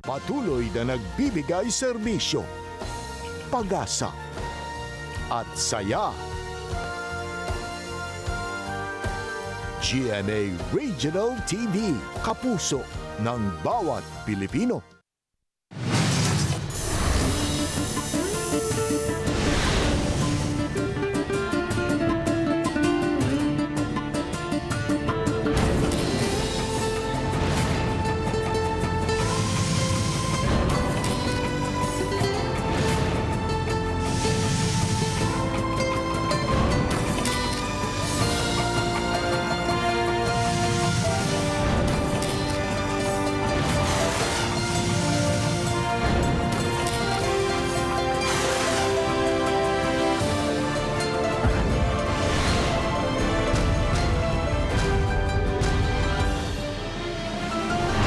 Patuloy na nagbibigay serbisyo, pag-asa at saya. GMA Regional TV, kapuso ng bawat Pilipino.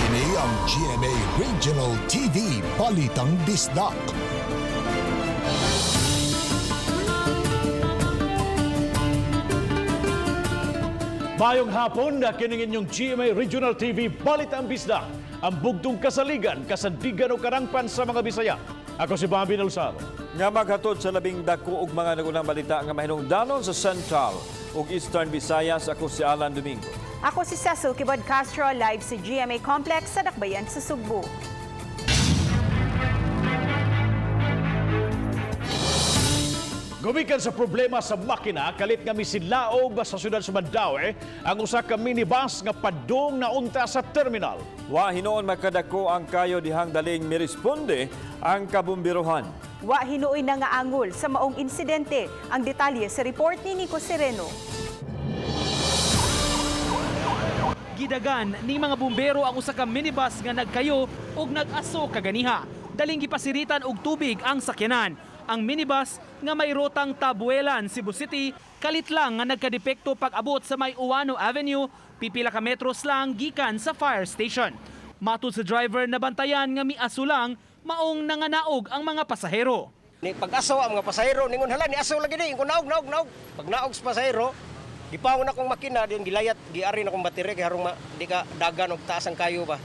Kini ang GMA Regional TV Balitang Bisdak. Mayong hapon na kining inyong GMA Regional TV Balitang Bisdak, ang bugtong kasaligan, kasandigan o karangpan sa mga Bisaya. Ako si Bobby Nalsaro. Nga maghatod sa labing dako og mga nagunang balita nga mahinungdanon sa Central ug Eastern Visayas, ako si Alan Domingo. Ako si Cecil Kibod Castro, live sa GMA Complex sa Dakbayan sa Sugbo. Gumikan sa problema sa makina, kalit nga misilaob sa syudad sa Mandaue ang usa ka minibus nga padung na unta sa terminal. Wa hinuon makadako ang kayo dihang daling miresponde ang kabumbiruhan. Wa hinuoy na nga angol sa maong insidente. Ang detalye sa report ni Nico Sereno. Gidagan ni mga bumbero ang usa ka minibus nga nagkayo ug nag-aso kaganiha. Daling gipasiritan og tubig ang sakyanan. Ang minibus nga may rotang Tabuelan, Cebu City, kalit lang nga nagkadepekto pag-abot sa may Uwano Avenue, pipila ka metros lang gikan sa fire station. Matud sa driver, nabantayan nga miaso lang, maong nanganaog ang mga pasahero. Ni pag-asaw ang mga pasahero ningon, "Hala, ni asaw lagi ni." Ingon, "Naog, naog, naog." Pag naog sa pasahero, gipaon akong makina din, gilayat, giari na akong baterya kay harong ma, di ka dagan og taas ang kayo ba.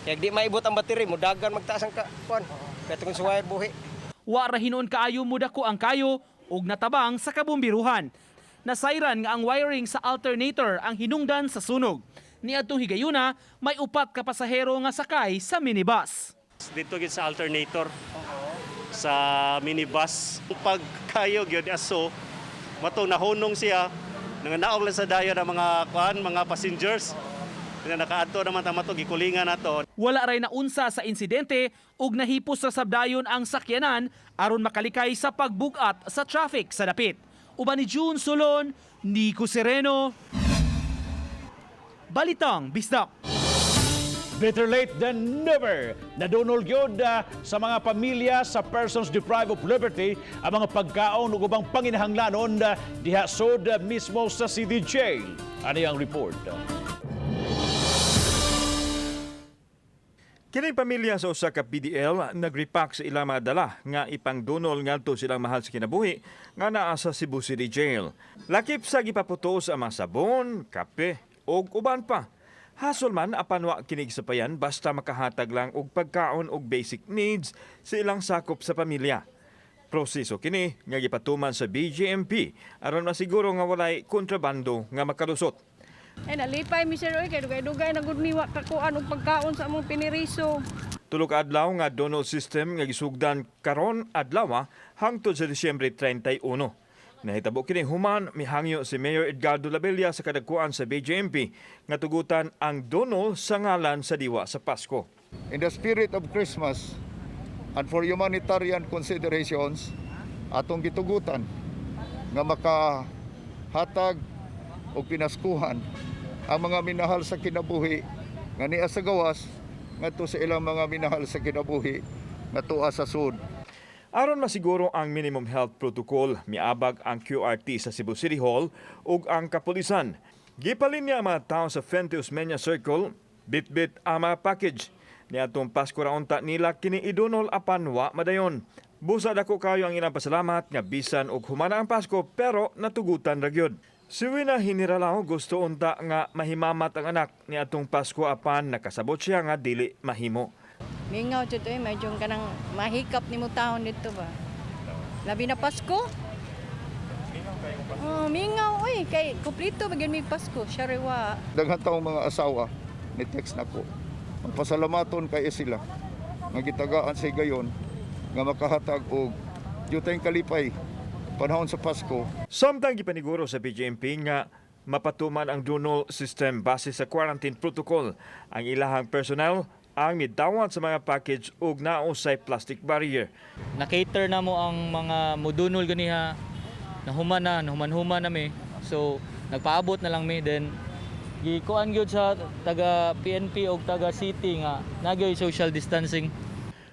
Kaya di maibot ang baterya mo, dagan magtaas ang ka kuan. Kaya tungkol sa wire buhi. Wa ra hinuon kaayo mudako ang kayo ug natabang sa kabumbiruhan. Nasayran nga ang wiring sa alternator ang hinungdan sa sunog. Niadtong higayuna, may upat ka pasahero nga sakay sa minibus. Dito gid sa alternator sa minibus. Pag kayo gyud aso, mato nahunong siya, nanganaog lang sa dayon ang mga kuan, mga passengers. Nga nakaadto naman ta mato, gikulingan nato. Wala ray naunsa sa insidente ug nahipos ra sab dayon ang sakyanan aron makalikay sa pagbugat sa traffic sa dapit. Uban ni June Solon, Nico Sereno. Balitang Bisdak. Better late than never. Nadunol gyud sa mga pamilya sa persons deprived of liberty ang mga pagkaon ug ubang panginahanglanon diha sod mismo sa city jail. Ani ang report. Kining pamilya sa usa ka PDL nagrepack sa ilang mga dala nga ipangdunol ngadto silang mahal sa kinabuhi nga naa sa Cebu City Jail. Lakip sa gipaputos ang mga sabon, kape ug uban pa. Hasol man apan wa kinig sa payan basta makahatag lang og pagkaon og basic needs sa ilang sakop sa pamilya. Proseso kini nga gipatuman sa BJMP aron masiguro nga walay kontrabando nga makalusot. Ay, nalipay mi, sir, oy, kay dugay-dugay na gud mi wa kakuan og pagkaon sa among piniriso. Tulo ka adlaw nga donor system nga gisugdan karon adlaw hangtod sa Disyembre 31. Nahitabo kini human mihangyo si Mayor Edgardo Labella sa kadagkuan sa BJMP nga tugutan ang donor sa ngalan sa diwa sa Pasko. In the spirit of Christmas and for humanitarian considerations, atong gitugutan nga makahatag og pinaskuhan ang mga minahal sa kinabuhi nga niya sa gawas ngadto sa ilang mga minahal sa kinabuhi nga tuwa sa sud. Aron masiguro ang minimum health protocol, miabag ang QRT sa Cebu City Hall ug ang kapulisan. Gipalin niya ang mga tao sa Fuente Osmeña Circle, bit-bit ang mga package. Niadtong Pasko ra unta nila kini idunol apan wa madayon. Busa dako kayo ang ilang pasalamat nga bisan og humana ang Pasko pero natugutan ra gyud. Si Wina Hiniralao gusto unta nga mahimamat ang anak niadtong Pasko apan nakasabot siya nga dili mahimo. Mingaw jud oy, medyo kanang mahikap nimo taon dito ba. Labi na Pasko. Oh, mingaw oy, kay kumpleto ba gyud mi Pasko, shariwa. Daghan taong mga asawa ni text nako. Pasalamaton kay sila nga gitagaan sa higayon nga makahatag og jutay kalipay panahon sa Pasko. Samtang gipaniguro sa BJMP nga mapatuman ang dunol system base sa quarantine protocol. Ang ilahang personnel ang midawat sa mga package ug nausay plastic barrier. Na-cater na mo ang mga mudunol ganiha, nahuman na, nahuman-human na mi. So nagpaabot na lang mi, then gikuan gyud sa taga PNP og taga city nga nagyoy social distancing.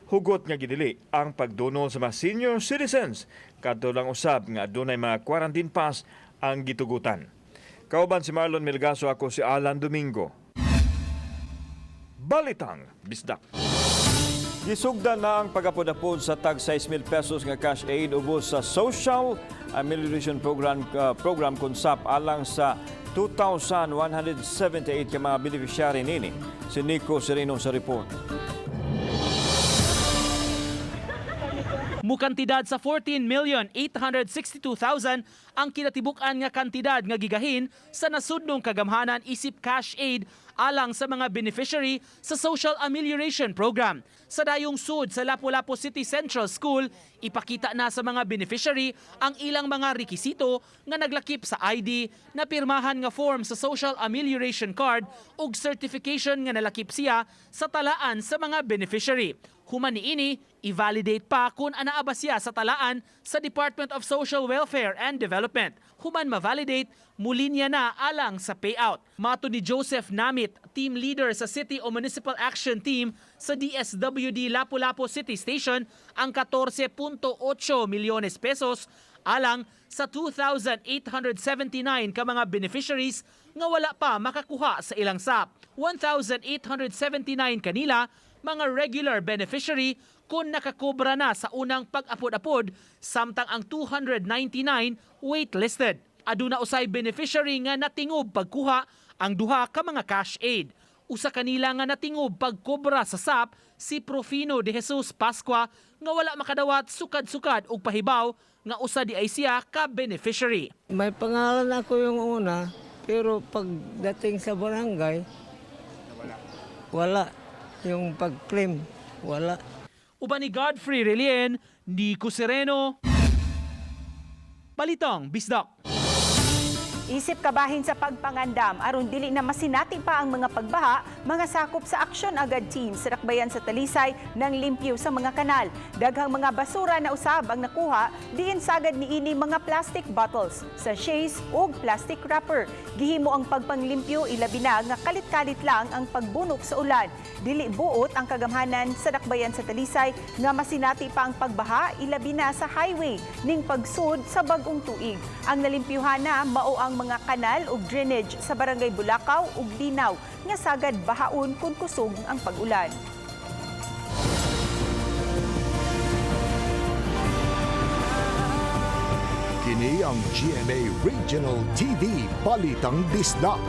Hugot nga gidili ang pagdunol sa mga senior citizens kadto lang usab nga adunay mga quarantine pass ang gitugutan. Kauban si Marlon Melgaso, ako si Alan Domingo. Balitang Bisdak. Gisugdan na ang pagapod-apod sa tag 6,000 pesos nga cash aid ubos sa Social Amelioration Program konsap alang sa 2,178 ka mga beneficiary nini. Si Nico Sereno sa report. Mukantidad sa 14,862,000 ang kinatibuk-an nga kantidad nga gigahin sa nasudnong kagamhanan isip cash aid alang sa mga beneficiary sa Social Amelioration Program. Sa dayong sud sa Lapu-Lapu City Central School, ipakita na sa mga beneficiary ang ilang mga rekisito nga naglakip sa ID, na pirmahan nga form sa Social Amelioration Card ug certification nga nalakip siya sa talaan sa mga beneficiary. Human niini, i-validate pa kung anaa ba siya sa talaan sa Department of Social Welfare and Development. Human ma-validate, muli niya na alang sa payout. Mato ni Joseph Namit, team leader sa City o Municipal Action Team sa DSWD Lapu-Lapu City Station, ang 14.8 milyones pesos alang sa 2,879 ka mga beneficiaries nga wala pa makakuha sa ilang SAP. 1,879 kanila mga regular beneficiary kung nakakobra na sa unang pag-apod-apod, samtang ang 299 waitlisted. Aduna usay beneficiary nga natingob pagkuha ang duha ka mga cash aid. Usa kanila nga natingob pagkobra sa SAP si Profino de Jesus Pascua nga wala makadawat sukad-sukad og pahibaw nga usa di ay siya ka beneficiary. May pangalan ako yung una, pero pagdating sa barangay, wala. Yung pag-claim, wala. Uban ni Godfrey Relien, Nico Sereno. Balitang Bisdak. Isip kabahin sa pagpangandam aron dili na masinati pa ang mga pagbaha, mga sakop sa Aksyon Agad team sa Dakbayan sa Talisay ng limpyo sa mga kanal. Daghang mga basura na usab ang nakuha diin sagad niini mga plastic bottles, sachets ug plastic wrapper. Gihimo ang pagpanglimpyo ilabi na nga kalit-kalit lang ang pagbunok sa ulan. Dili buot ang kagamhanan sa Dakbayan sa Talisay nga masinati pa ang pagbaha ilabi na sa highway ning pagsud sa bag-ong tuig. Ang nalimpyuhan na mao ang mga kanal ug drainage sa Barangay Bulacau ug Linaw nga sagad bahaon kun kusog ang pag-ulan. Kini ang GMA Regional TV Balitang Bisdak.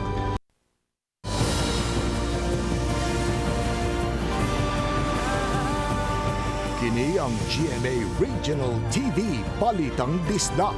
Kini ang GMA Regional TV Balitang Bisdak.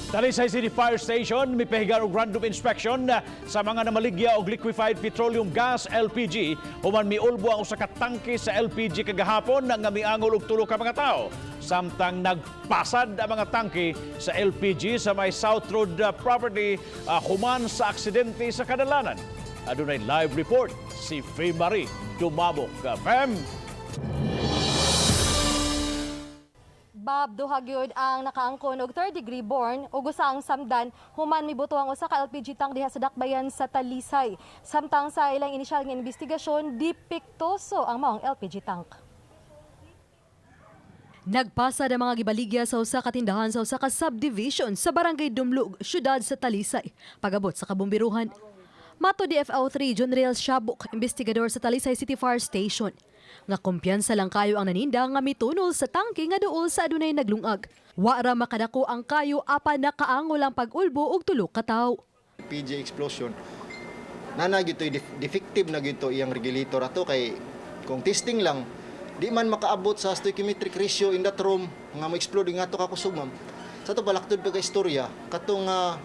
Talisay City Fire Station mipahigar og random inspection sa mga namaligya og liquefied petroleum gas LPG human miulbo ang usa ka tangke sa LPG kagahapon nga miangol og tulo ka mga tawo. Samtang nagpasad ang mga tangke sa LPG sa may South Road property human sa aksidente sa kadalanan. Adunay live report si Faye Marie Dumabok. Fem! Bob, duha gyud ang nakaangkon og third degree burn ug usa ang samdan human mibuto ang usa ka LPG tank diha sa dakbayan sa Talisay. Samtang sa ilang inisyal nga investigasyon, depektoso ang maong LPG tank. Nagpasad ang mga gibaligya sa usa ka tindahan sa usa ka subdivision sa Barangay Dumlog, syudad sa Talisay, pagabot sa kabomberuhan. Mato DFO3 John Real Shabok, investigador sa Talisay City Fire Station. Nga kumpiyansa lang kayo ang naninda nga mitunol sa tangke nga duol sa adunay naglungag. Wa ra makadako ang kayo apan nakaangol ang pag-ulbo og tulo ka tawo. PJ explosion. Nana gito defective na gito iyang regulator ato kay kung testing lang di man makaabot sa stoichiometric ratio in that room nga mo-explode nga to kakusog, ma'am. Sa to balaktod pa ka istorya katong nga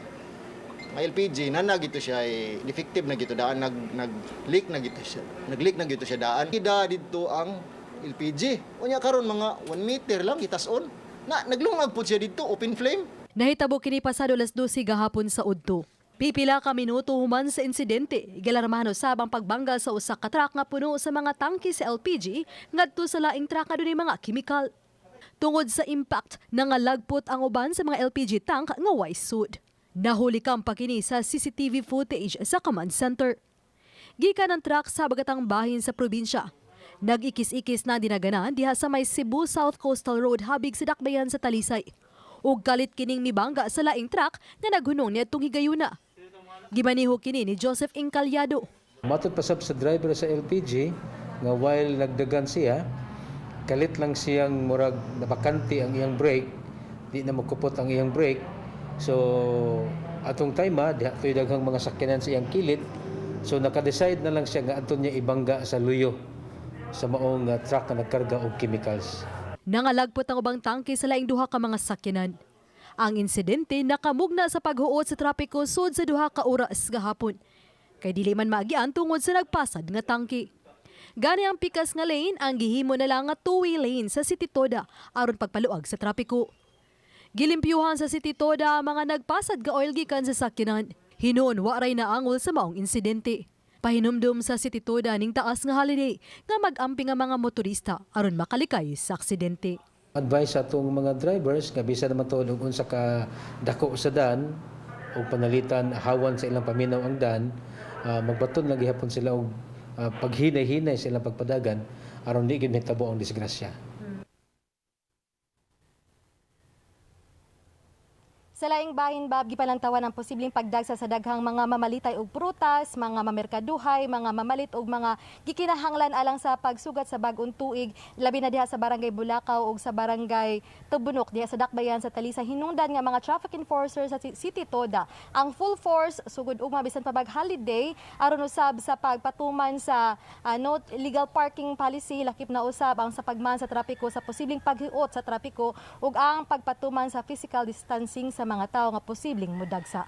LPG nana gito siya ay defective na gito daan, nag nag leak na gito siya, nag-leak na gito siya daan. Ida didto ang LPG unya karon mga 1 meter lang gitas-on na naglungag pud siya didto, open flame. Nahitabo kini pasado alas 12 gahapon sa udto. Pipila ka minuto human sa insidente, gialarmahan usab ang pagbangga sa usa ka truck nga puno sa mga tangke sa LPG ngadto sa laing truck nga dunay mga kimikal. Tungod sa impact, nangalagpot ang uban sa mga LPG tank nga way sud. Nahulikam pa kini sa CCTV footage sa command center. Gikan ang truck sa bagatang bahin sa probinsya. Nag-ikis-ikis na dinaganan diha sa may Cebu South Coastal Road habig sa dakbayan sa Talisay. Ug kalit kining mibangga sa laing truck nga naghunong niadtong higayuna. Gimaniho kini ni Joseph Encalyado. Matod pasab sa driver sa LPG nga while nagdagan siya, kalit lang siyang murag nabakante ang iyang brake, di na makupot ang iyang brake. So atong time diha to'y daghang mga sakyanan sa iyang kilid. So naka-decide na lang siya nga adto niya ibangga sa luyo sa maong truck nga nagkarga og chemicals. Nangalagpot ang ubang tangke sa laing duha ka mga sakyanan. Ang insidente nakamugna sa paghuot sa trapiko sud sa 2 ka oras gahapon. Kay dili man maagian tungod sa nagpasad nga tangke. Gani ang pikas nga lane ang gihimo na lang nga two-way lane sa City Toda aron pagpaluag sa trapiko. Gilimpyuhan sa City Toda ang mga nagpasad ga oil gikan sa sakyanan. Hinuon wa ray naangol sa maong insidente. Pahinumdum sa City Toda ning taas nga holiday nga mag-amping ang mga motorista aron makalikay sa aksidente. Advice sa atong mga drivers nga bisan naman tuod og unsa ka dako sa dan o panalitan hawan sa ilang paminaw ang dan, magbaton lang gihapon sila og paghinay-hinay sa ilang pagpadagan aron di gid mahitabo ang disgrasya. Sa laing bahin, Bab, gipalantawan ang posibleng pagdagsa sa daghang mga mamalitay og prutas, mga mamerkaduhay, mga mamalit og mga gikinahanglan alang sa pagsugat sa bag-ong tuig, labi na diha sa Barangay Bulacau ug sa Barangay Tubunok diha sa Dakbayan sa Talisay. Hinungdan nga mga traffic enforcer sa City Toda ang full force sugod ugma bisan pa bag holiday aron usab sa pagpatuman sa no legal parking policy, lakip na usab ang sa pagman sa trapiko sa posibleng paghiot sa trapiko ug ang pagpatuman sa physical distancing sa mga tawo nga posibleng mudagsa.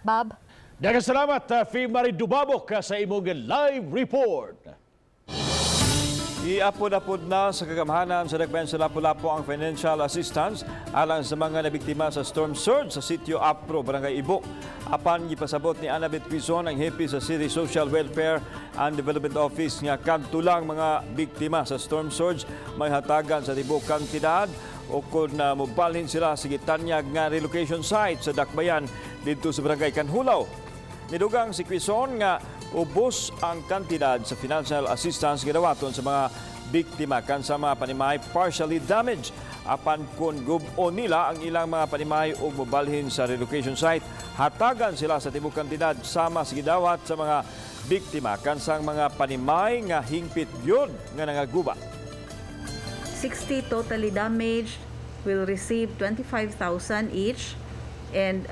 Bob? Daghang salamat, Fe Marie Dubabok, sa imong live report. Iapod-apod na sa kagamhanan sa Dakbayan sa Lapu-Lapu ang financial assistance alang sa mga nabiktima sa storm surge sa sitio Apro, Barangay Ibo. Apan gipasabot ni Annabeth Quizon, ang hepe sa City Social Welfare and Development Office, nga kadto lang mga biktima sa storm surge may hatagan sa tibok kantidad o kung na mobalhin sila sa gitanyag nga relocation site sa Dakbayan didto sa Barangay Canjulao. Nidugang si Quizon nga ubos ang kantidad sa financial assistance gidawaton sa mga biktima kan sa mga panimahay partially damaged. Apan kung gub-on nila ang ilang mga panimahay o mobalhin sa relocation site, hatagan sila sa tibok kantidad sama sa gidawat sa mga biktima kansang mga panimahay nga hingpit gyud nga nangaguba. 60 totally damaged will receive 25,000 each and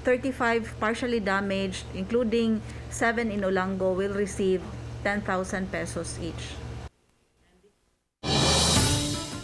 35 partially damaged, including 7 in Olango, will receive 10,000 pesos each.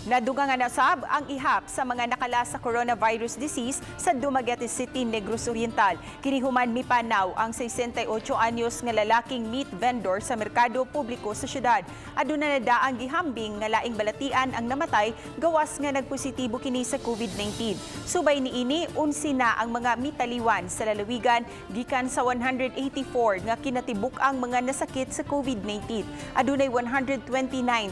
Nadugangan na sab ang ihap sa mga nakalas sa coronavirus disease sa Dumaguete City, Negros Oriental. Kini human mipanaw ang 68 anyos nga lalaking meat vendor sa merkado publiko sa syudad. Aduna na daang gihambing nga laing balatian ang namatay gawas nga nagpositibo kini sa COVID-19. Subay niini, 11 na ang mga mitaliwan sa lalawigan gikan sa 184 nga kinatibuk-ang mga nasakit sa COVID-19. Adunay 129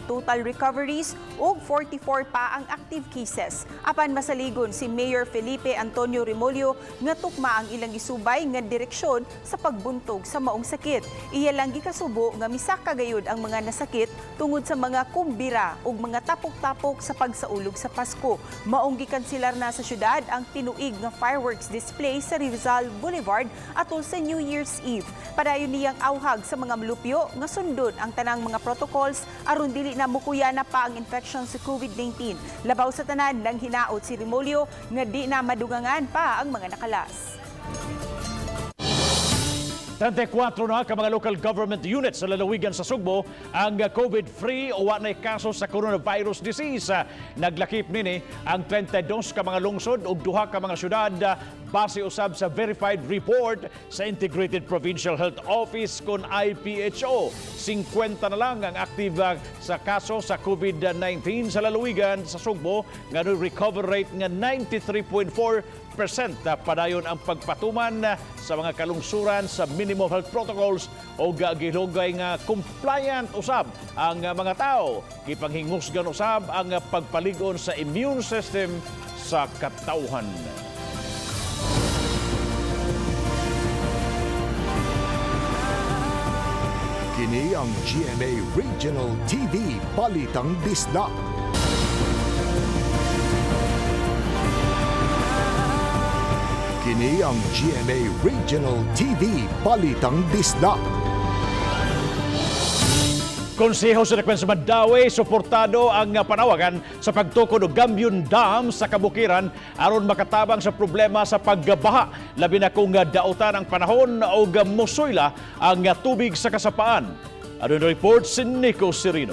total recoveries ug 44 pa ang active cases. Apan masaligon si Mayor Felipe Antonio Remollo nga tukma ang ilang gisubay nga direksyon sa pagbuntog sa maong sakit. Iya lang gikasubo nga misaka gayud ang mga nasakit tungod sa mga kumbira ug mga tapok-tapok sa pagsaulog sa Pasko. Maong gikanselar na sa syudad ang tinuig nga fireworks display sa Rizal Boulevard atol sa New Year's Eve. Padayon niyang awhag sa mga molupyo nga sundon ang tanang mga protocols aron dili na mukuyana pa ang infection sa COVID-19. Labaw sa tanan, nang hinaot si Remollo nga di na madugangan pa ang mga nakalas. 34 na ka mga local government units sa lalawigan sa Sugbo ang COVID-free o wa nay kaso sa coronavirus disease. Naglakip nini ang 32 ka mga lungsod ug duha ka mga syudad base usab sa verified report sa Integrated Provincial Health Office kon IPHO. 50 na lang ang active sa kaso sa COVID-19 sa lalawigan sa Sugbo nga recover rate nga 93.4%. Padayon ang pagpatuman sa mga kalungsuran sa minimum health protocols o gilugay nga compliant usab ang mga tao. Gipanghingusgan usab ang pagpalig-on sa immune system sa katawhan. Kini ang GMA Regional TV Balitang Bisdak. Kini ang GMA Regional TV Balitang Bisdak. Konseho sa Dakbayan sa Mandaue, suportado ang panawagan sa pagtukod og Gambion Dam sa kabukiran aron makatabang sa problema sa pagbaha, labi na kung dautan ang panahon o musuyla ang tubig sa kasapaan. Aron report si Nico Serino.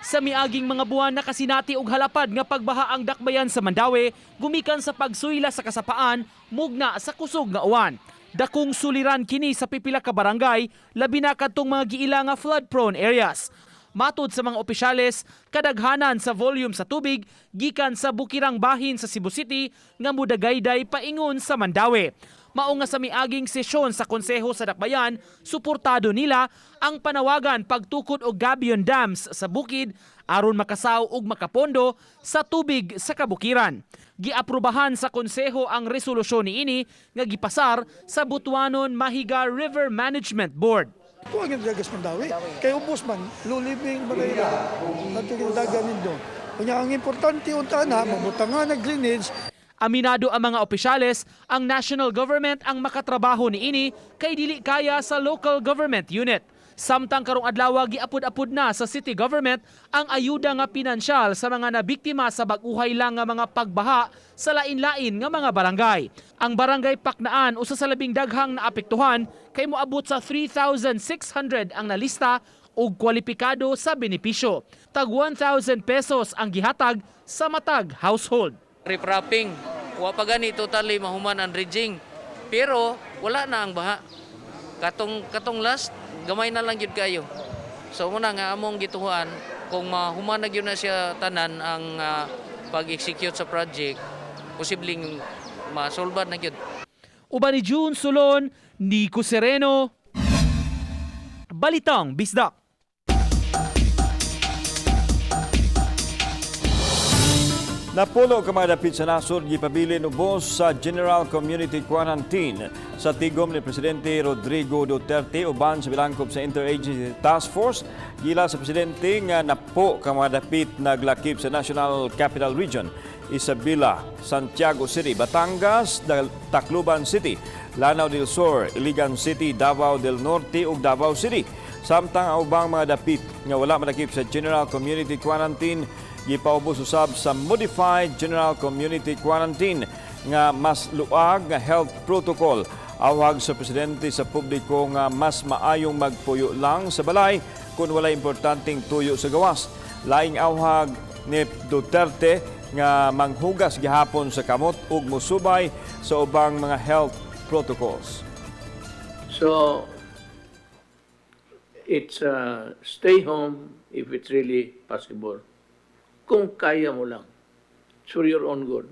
Sa miaging mga buwan, nakasinati og halapad nga pagbaha ang dakbayan sa Mandaue gumikan sa pagsuyla sa kasapaan mugna sa kusog nga uwan. Dakong suliran kini sa pipila ka barangay, labi na kadtong mga giila nga flood-prone areas. Matod sa mga opisyales, kadaghanan sa volume sa tubig gikan sa bukirang bahin sa Cebu City nga mudagayday paingon sa Mandaue. Mao nga sa miaging sesyon sa Konseho sa Dakbayan, suportado nila ang panawagan pagtukod og gabion dams sa bukid aron makasaw og makapondo sa tubig sa kabukiran. Giaprobahan sa konseho ang resolusyon niini nga gipasar sa Butuanon Mahiga River Management Board. Kuha ang dagas Mandaue. Kay ubos man, lulibing Malayra. Ato dagan nindo. Kunya ang importante unta na, mabutangan ng drainage. Aminado ang mga opisyales, ang national government ang makatrabaho niini kay dili kaya sa local government unit. Samtang karong adlaw, giapod-apod na sa city government ang ayuda nga pinansyal sa mga nabiktima sa bag-uhay lang nga mga pagbaha sa lain-lain nga mga barangay. Ang barangay Paknaan usa sa labing daghang naapektuhan kay moabot sa 3,600 ang nalista og kwalipikado sa benepisyo. Tag 1,000 pesos ang gihatag sa matag household. Riprapping, wa pa gani totally mahuman ang dredging. Pero wala na ang baha. Katong last, gamay na lang gyud kayo. So muna nga among gituhuan, kung mahuman na gyud na siya tanan ang pag-execute sa project, posibleng masolban na gyud. Uban ni June Solon, Nico Sereno, Balitang Bisdak. Napulo ka mga dapit sa nasod gipabilin ubos sa General Community Quarantine sa tigom ni Presidente Rodrigo Duterte uban sa bilangkob sa Interagency Task Force. Gila sa presidente nga napo ka mga dapit naglakip sa National Capital Region, Isabela, Santiago City, Batangas, Tacloban City, Lanao del Sur, Iligan City, Davao del Norte ug Davao City. Samtang ang ubang mga dapit nga wala madakip sa General Community Quarantine gipaubos usab sa Modified General Community Quarantine nga mas luag nga health protocol. Awag sa presidente sa publiko nga mas maayong magpuyo lang sa balay kung wala importanteng tuyo sa gawas. Laing awhag ni Duterte nga manghugas gihapon sa kamot ug mosubay sa ubang mga health protocols. So it's stay home if it's really possible. Kung kaya mo lang. It's for your own good.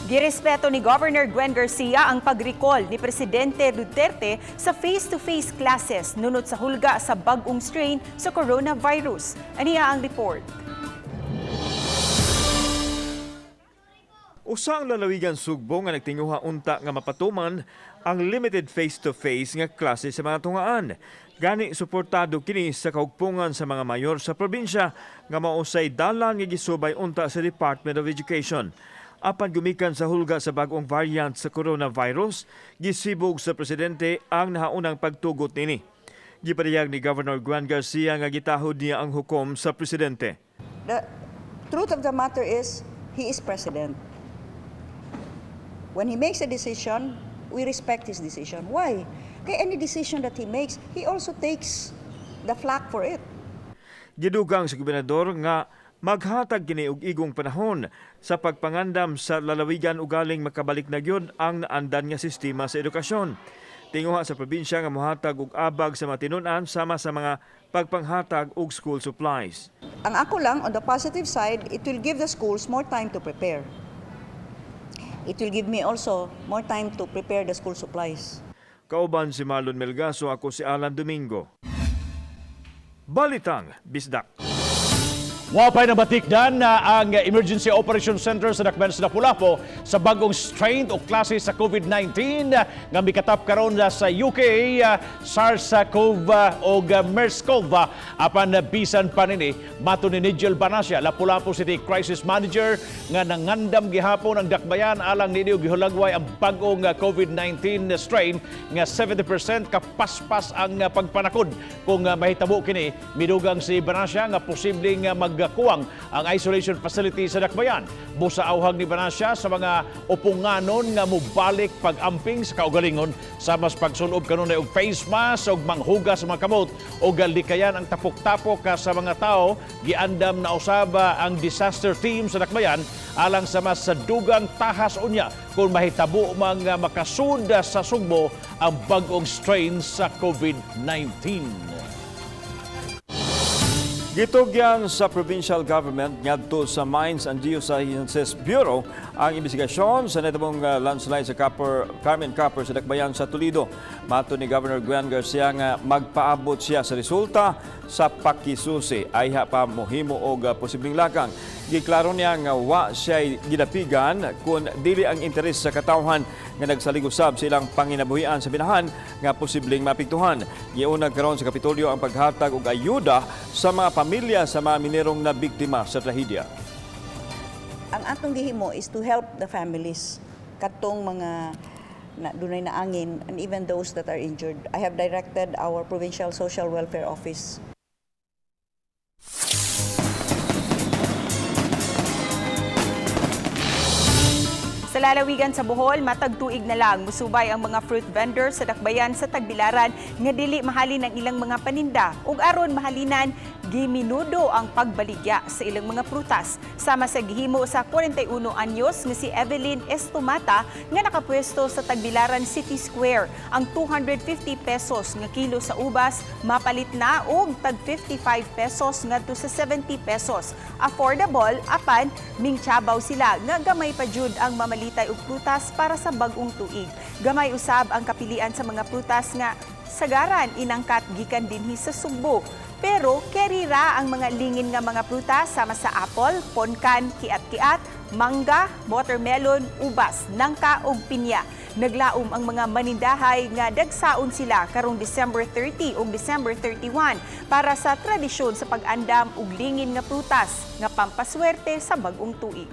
Girespeto ni Governor Gwen Garcia ang pag-recall ni Presidente Duterte sa face-to-face classes nunot sa hulga sa bag-ong strain sa coronavirus. Aniya ang report. Usa ang lalawigan Sugbo nga nagtinguha unta nga mapatuman ang limited face-to-face nga klase sa mga tungaan. Gani suportado kini sa kaugpungan sa mga mayor sa probinsya nga mausay dalan nga gisubay unta sa Department of Education. Apan gumikan sa hulga sa bag-ong variant sa coronavirus, gisibog sa presidente ang nahaunang pagtugot nini. Gipadayag ni Governor Gwen Garcia nga gitahod niya ang hukom sa presidente. The truth of the matter is, he is president. When he makes a decision, we respect his decision. Why? Kay any decision that he makes, he also takes the flak for it. Gidugang sa gobernador nga maghatag kini og igong panahon sa pagpangandam sa lalawigan ugaling makabalik na gyud ang naandan nga sistema sa edukasyon. Tinguha sa probinsya nga mohatag og abag sa mga tinun-an sama sa mga pagpanghatag og school supplies. Ang ako lang, on the positive side, it will give the schools more time to prepare. It will give me also more time to prepare the school supplies. Kauban si Marlon Melgaso, ako si Alan Domingo. Balitang Bisdak. Wa pa'y nabatikdan na ang Emergency Operation Center sa Dakbayan sa Lapu-Lapu sa bagong strain o klase sa COVID-19 nga mikatap karon sa UK, SARS-CoV o MERS-CoV. Apan bisan pa nini, mato ni Nigel Banasia, Lapu-Lapu City Crisis Manager, nga nangandam gihapon ang dakbayan alang nini og gihulagway ang bagong COVID-19 strain nga 70% kapaspas ang pagpanakod. Kung mahitabo kini, midugang si Banasia nga posibleng magkuwang ang isolation facility sa dakbayan. Busa awhag ni Banasia sa mga upunganon nga mobalik pag-amping sa kaugalingon sa mas pagsulob kanunay og face mask og manghugas sa mga kamot og likayan ang tapok-tapok sa mga tao. Giandam na usab ang disaster team sa dakbayan alang sa mas dugang tahas unya kung mahitabo mang makasud sa Sugbo ang bag-ong strain sa COVID-19. Gitugyan sa provincial government ngadto sa Mines and Geosciences Bureau ang investigasyon sa nahitabong landslide sa Carmen Copper sa Dakbayan sa Toledo. Mato ni Governor Gwen Garcia nga magpaabot siya sa resulta sa pakisusi. Ayha pa mohimo og posibleng lakang. Giklaro niya nga wa siya gidapigan kung dili ang interes sa katawhan nga nagsalig usab sa ilang panginabuhian sa binahan nga posibleng maapektuhan. Giunag karon sa Kapitolyo ang paghatag og ayuda sa mga pamilya sa mga minerong nabiktima sa trahedya. Ang atong gihimo is to help the families katong mga na, dunay naangin and even those that are injured. I have directed our Provincial Social Welfare Office. Sa lalawigan sa Bohol, matag tuig na lang musubay ang mga fruit vendors sa dakbayan sa Tagbilaran nga dili mahalin ang ilang mga paninda ug aron mahalinan giminudo ang pagbaligya sa ilang mga prutas. Sama sa gihimo sa 41 anyos nga si Evelyn Estomata nga nakapwesto sa Tagbilaran City Square. Ang 250 pesos nga kilo sa ubas mapalit na og tag 55 pesos ngadto sa 70 pesos. Affordable apan mingtsabaw sila nga gamay pa jud ang mamalitay og prutas para sa bag-ong tuig. Gamay usab ang kapilian sa mga prutas nga sagaran inangkat gikan dinhi sa Sugbo. Pero keri ra ang mga lingin nga mga prutas sama sa apple, ponkan, kiat-kiat, mangga, watermelon, ubas, nangka ug pinya. Naglaom ang mga manindahay nga dagsaon sila karong December 30 ug December 31 para sa tradisyon sa pag-andam og lingin nga prutas nga pampaswerte sa bag-ong tuig.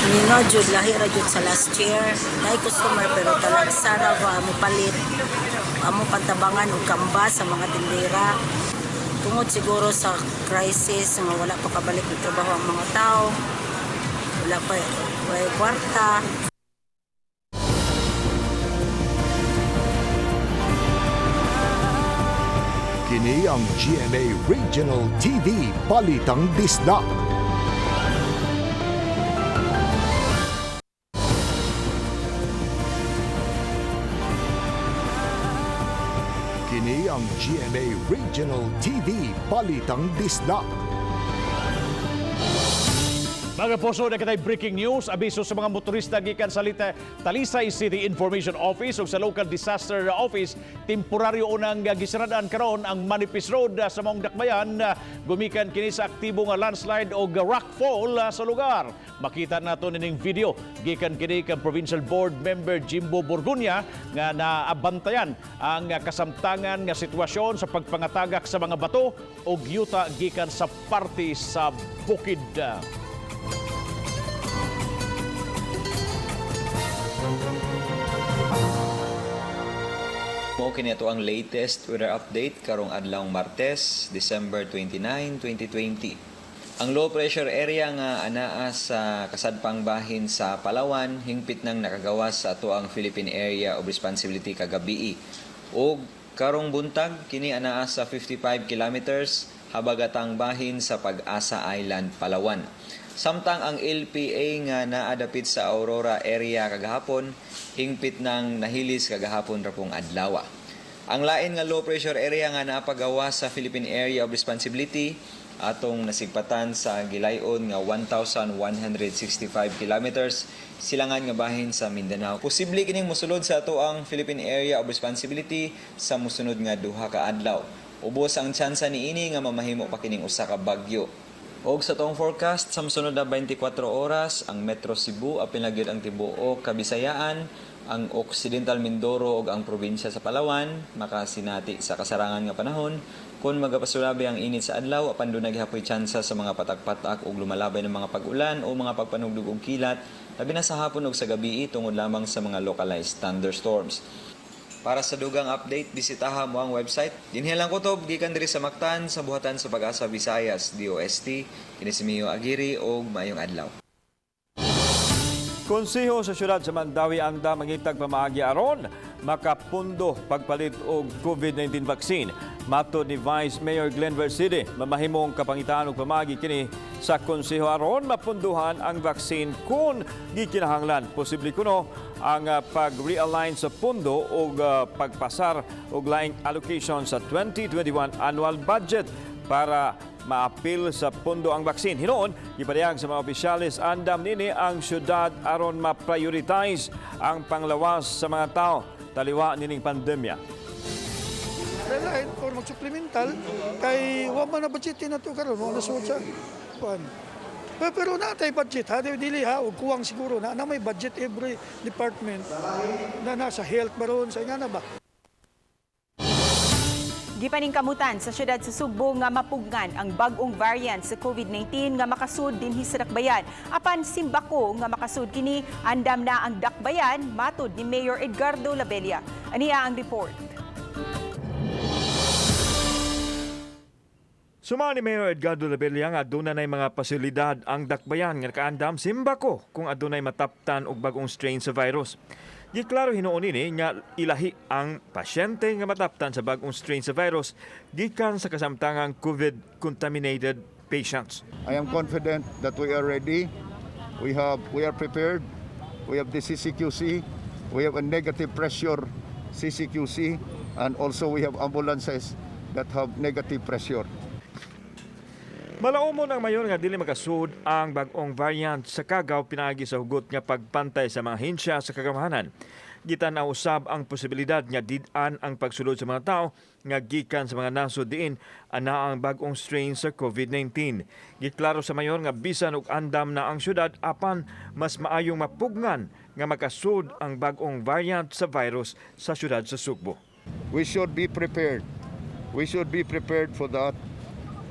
Mingaw jud, lahi ra jud sa last year. Dahil customer pero talagsa ra ba mo palit, amo pantabangan og kamba sa mga tindera. Tungod siguro sa crisis nga wala pa kabalik og trabaho ang mga tao, wala pa walay kwarta. Kini ang GMA Regional TV Balitang Bisdak. Kini ang GMA Regional TV Balitang Bisdak. Mga puso, na kita'y breaking news. Abiso sa mga motorista gikan sa Talisay City Information Office o sa Local Disaster Office, temporaryo unang gisaradan karon ang Manipis Road sa Maong Dakbayan. Gumikan kini sa aktibo nga landslide o rockfall sa lugar. Makita nato nining video gikan kini kang Provincial Board Member Jimbo Borgonia nga naabantayan ang kasamtangan nga sitwasyon sa pagpangatagak sa mga bato o yuta gikan sa parte sa bukid. Mao kini ato ang latest weather update karong adlawng Martes, December 29, 2020. Ang low pressure area nga anaa sa kasadpang bahin sa Palawan hingpit nang nakagawas sa atoang Philippine Area of Responsibility kagabii. Og karong buntag kini anaa sa 55 kilometers habagatang bahin sa Pag-asa Island, Palawan. Samtang ang LPA nga naa dapit sa Aurora area kagahapon hingpit nang nahilis kagahapon ra pong adlaw. Ang lain nga low pressure area nga napagawas sa Philippine Area of Responsibility atong nasigpatan sa gilayon nga 1,165 kilometers silangan nga bahin sa Mindanao. Posible kining mosulod sa atoang Philippine Area of Responsibility sa mosunod nga 2 ka adlaw. Ubos ang tsansa niini nga mamahimo pa kining usa ka bagyo. Og sa atong forecast sa mosunod na 24 oras, ang Metro Cebu apil na gyud ang tibuok Kabisayaan, ang Occidental Mindoro ug ang probinsya sa Palawan makasinati sa kasarangan nga panahon kon magapasulabi ang init sa adlaw, apan dunay gihapoy tsansa sa mga patak-patak ug lumalabay ng mga pag-ulan o mga pagpanugdog og kilat labi na sa hapon ug sa gabi tungod lamang sa mga localized thunderstorms. Para sa dugang update, bisitaha mo ang website. Dinhi lang kutob gikan diri sa Mactan sa buhatan sa Pag-asa Visayas, DOST. Kini si Mio Aguirre og maayong adlaw. Konseho sa syudad sa Mandaue andam mangitag pamaagi aron makapundo pagpalit og COVID-19 vaccine. Matod ni Vice Mayor Glenn Bercede, mamahimong kapangitaan og pamaagi kini sa konseho aron mapunduhan ang vaccine kung gikinahanglan. Posible kuno ang pag-realign sa pundo og pagpasar og laing allocation sa 2021 annual budget para maapil sa pundo ang vaccine. Hinuon, gipadayag sa mga opisyales, andam nini ang syudad aron ma-prioritize ang panglawas sa mga tao taliwa nining pandemya. Relain or mag-supplemental kay wa man na budget na to karon, wa na suot sa kuan. Pero naa tay budget ha, dili ha, og kuwang siguro na may budget every department na nasa health baron sa nga na ba. Gipaningkamutan sa syudad sa Sugbo nga mapugngan ang bag-ong variant sa COVID-19 nga makasud dinhi sa Dakbayan. Apan simbako nga makasud kini, andam na ang Dakbayan, matud ni Mayor Edgardo Labella. Aniya ang report. Suma ni Mayor Edgardo Labella nga aduna nay mga pasilidad ang Dakbayan nga nakaandam simbako kung adunay mataptan og bag-ong strain sa virus. Giklaro hinuon nini nga ilahi ang pasyente nga mataptan sa bag-ong strain sa virus gikan sa kasamtangang COVID-contaminated patients. I am confident that we are ready. We are prepared. We have the CCQC. We have a negative pressure CCQC, and also we have ambulances that have negative pressure. Malaumon ang mayor nga dili makasud ang bag-ong variant sa Kagaw pinaagi sa hugot nga pagpantay sa mga hensya sa kagamhanan. Gitan-aw usab ang posibilidad nga did-an ang pagsulod sa mga tao nga gikan sa mga nasod diin anaa ang bag-ong strain sa COVID-19. Giklaro sa mayor nga bisan og andam na ang syudad, apan mas maayong mapugngan nga makasud ang bag-ong variant sa virus sa syudad sa Sugbo. We should be prepared. We should be prepared for that.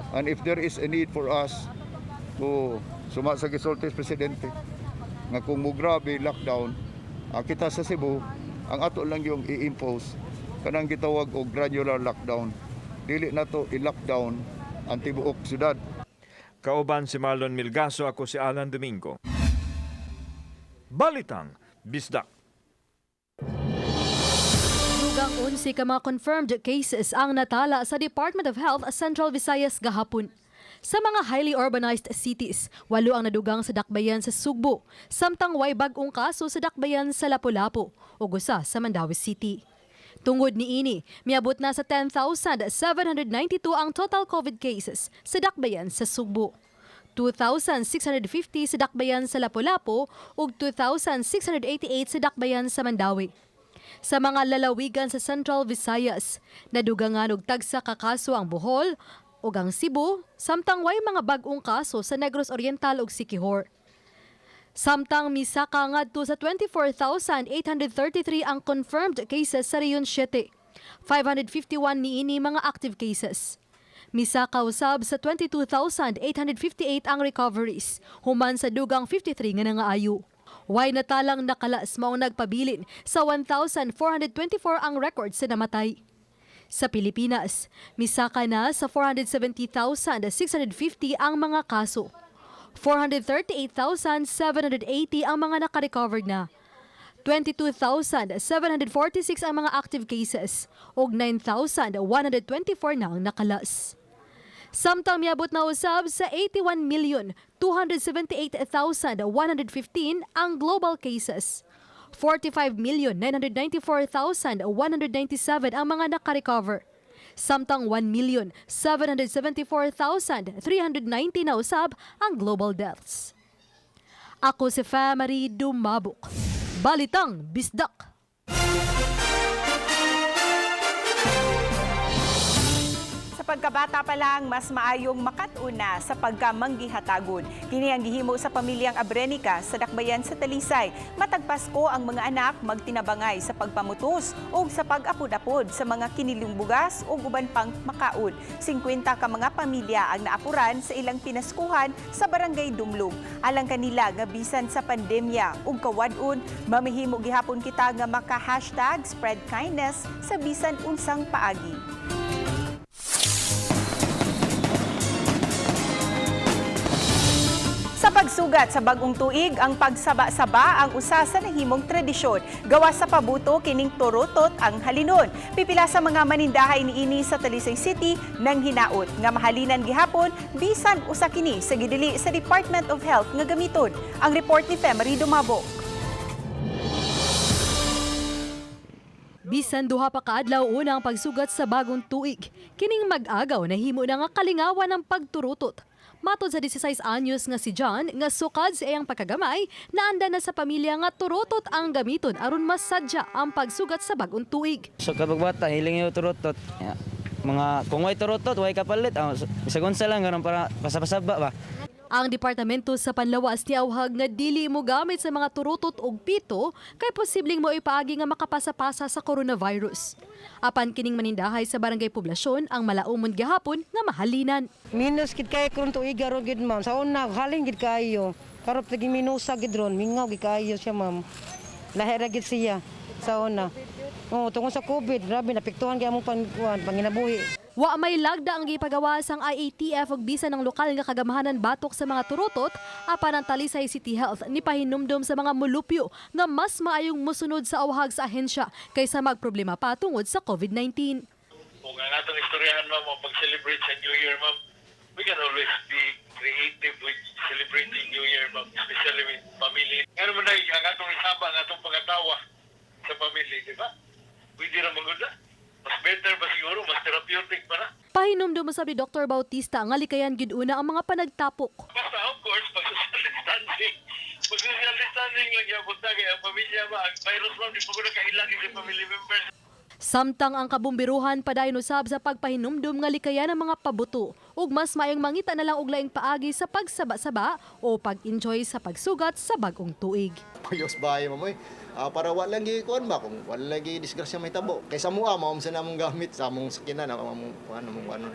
And if there is a need for us to, suma sa gisulti Presidente nga kung mugrabe lockdown kita sa Cebu, ang ato lang yung i-impose kanang gitawag og granular lockdown. Dili nato i-lockdown ang tibuok syudad. Kauban si Marlon Milgaso, ako si Alan Domingo. Balitang Bisdak. Dugang 11 ka mga confirmed cases ang natala sa Department of Health Central Visayas gahapon. Sa mga highly urbanized cities, 8 ang nadugang sa Dakbayan sa Sugbo, samtang way bag-ong kaso sa Dakbayan sa Lapu-Lapu ug 1 sa Mandaue City. Tungod niini, miabot na sa 10,792 ang total COVID cases sa Dakbayan sa Sugbo. 2,650 sa Dakbayan sa Lapu-Lapu ug 2,688 sa Dakbayan sa Mandaue. Sa mga lalawigan sa Central Visayas, nadugangan og tagsa ka kaso ang Bohol ug ang Cebu, samtang way mga bag-ong kaso sa Negros Oriental ug Siquijor. Samtang misaka ngadto sa 24,833 ang confirmed cases sa Region 7. 551 niini mga active cases. Misaka usab sa 22,858 ang recoveries, human sa dugang 53 nga nangaayo. Way natalang nakalas, maong nagpabilin sa 1,424 ang record sa namatay. Sa Pilipinas, misaka na sa 470,650 ang mga kaso. 438,780 ang mga nakarecovered na. 22,746 ang mga active cases ug 9,124 na ang nakalas. Samtang miabot na usab sa 81,278,115 ang global cases. 45,994,197 ang mga nakarecover. Samtang 1,774,390 na usab ang global deaths. Ako si Famary Dumabok. Balitang Bisdak. Sa pagkabata pa lang, mas maayong makat-una sa pagkamanggihatagon. Kini ang gihimo sa pamilyang Abrenica sa Dakbayan sa Talisay. Matag Pasko ang mga anak magtinabangay sa pagpamutos o sa pag-apod-apod sa mga kiniling bugas o uban pang makaon. 50 ka mga pamilya ang naapuran sa ilang pinaskuhan sa Barangay Dumlog. Alang kanila nga bisan sa pandemya ug kawad-on, mamihimo gihapon kita nga maka #spreadkindness sa bisan unsang paagi. Sa pagsugat sa bagong tuig, ang pagsaba-saba ang usa sa nahimong tradisyon. Gawa sa pabuto kining turutot ang halinon. Pipila sa mga manindahay niini sa Talisay City nang hinaot nga mahalinan gihapon bisan usa kini sa gidili sa Department of Health nga gamiton. Ang report ni Femery Dumabok. Bisan 2 pa kaadlaw una ang pagsugat sa bagong tuig, kining mag-agaw nahimo na nga kalingawan ng pagturutot. Matod sa 16 anyos nga si John, nga sukad sa iyang pagkagamay, naanda na sa pamilya nga turutot ang gamiton aron masadya ang pagsugat sa bagong tuig. So kapag bata, hiling yung turutot. Ya, mga kung way turutot, way kapalit. Ah, bisag unsa lang ganun para pasapasaba ba. Ang departamento sa Panlawas ni awhag nga dili mo gamit sa mga turutot og pito kay posibleng mo ipaagi nga makapasapasa sa coronavirus. Apan kining manindahay sa barangay poblasyon ang malaumon gihapon nga mahalinan. Minus gid kay karon tuiga ron gid, ma'am. Sa una halin gid kayo. Karon lagi minusa gid ron, mingaw gid kayo siya, ma'am. Lahi ra gid siya sa una. Oh, tungod sa COVID, grabe napiktuhan kay among pangkuan, panginabuhi. Wa may lagda ang gipagawa sang IATF ug bisan ang lokal nga kagamahanan batok sa mga turutot, apan ang Talisay City Health ni pahinumdom sa mga mulupyo nga mas maayong mosunod sa awhag sa ahensya kaysa magproblema pa tungod sa COVID-19. Kung ang atong istoryahan, ma'am, ang pag-celebrate sa New Year, ma'am, we can always be creative with celebrating New Year, ma'am, especially with family. Nga naman na, ang atong isaba, ang atong pagkatawa sa family, di ba? Pwede ra maganda. Mas better ba siguro, mas therapeutic pa na. Pahinumdum usab ni Dr. Bautista nga likayan gyud una ang mga panagtapok. Basta, of course, pag-social distancing. Pag-social distancing lang yung punta kay ang pamilya ba, ang virus, ma'am, di pa ko na kailangan sa family members. Samtang ang kabumbiruhan padayon usab sa pagpahinumdum nga likayan ang mga pabuto ug mas maayong mangita na lang og laing paagi sa pagsaba-saba o pag-enjoy sa pagsugat sa bagong tuig. Payos bahay mo eh. Para wala lagi kuan ba kung wala lagi disgrasya may tabo. Kaysa mo mao sa namong gamit sa among sakinan, among ano among ano.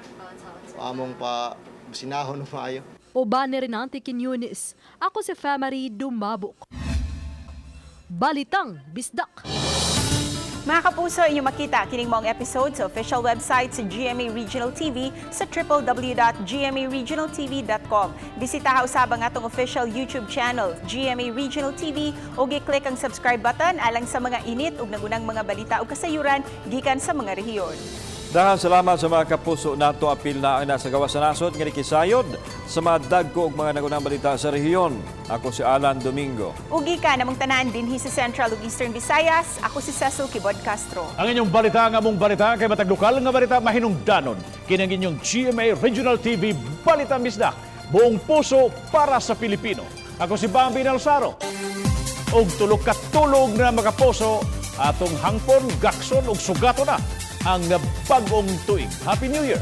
Among pa sinahon maayo. Uban ni Renante Quiñones. Ako si Famary Dumabok. Balitang Bisdak. Mga kapuso, inyo makita kining maong episode sa official website sa GMA Regional TV sa www.gmaregionaltv.com. Bisitaha usab ang atong official YouTube channel, GMA Regional TV, ug i-click ang subscribe button alang sa mga init ug nagunang mga balita ug kasayuran gikan sa mga rehiyon. Daghang salamat sa mga kapuso nato, apil na ang nasa gawas sa nasod nga nikisayod sa mga dagko ug mga nagunang balita sa rehiyon. Ako si Alan Domingo. Ug gikan namong tanan dinhi sa Central ug Eastern Visayas, ako si Cecil Kibod Castro. Ang inyong balita nga mong balita kay matag lokal nga balita mahinungdanon. Kini ang inyong GMA Regional TV Balita Bisdak. Buong puso para sa Pilipino. Ako si Bambi Nalsaro. Og tulog katulog na makapuso atong hangpon, gakson ug sugato na ang bagong tuig. Happy New Year!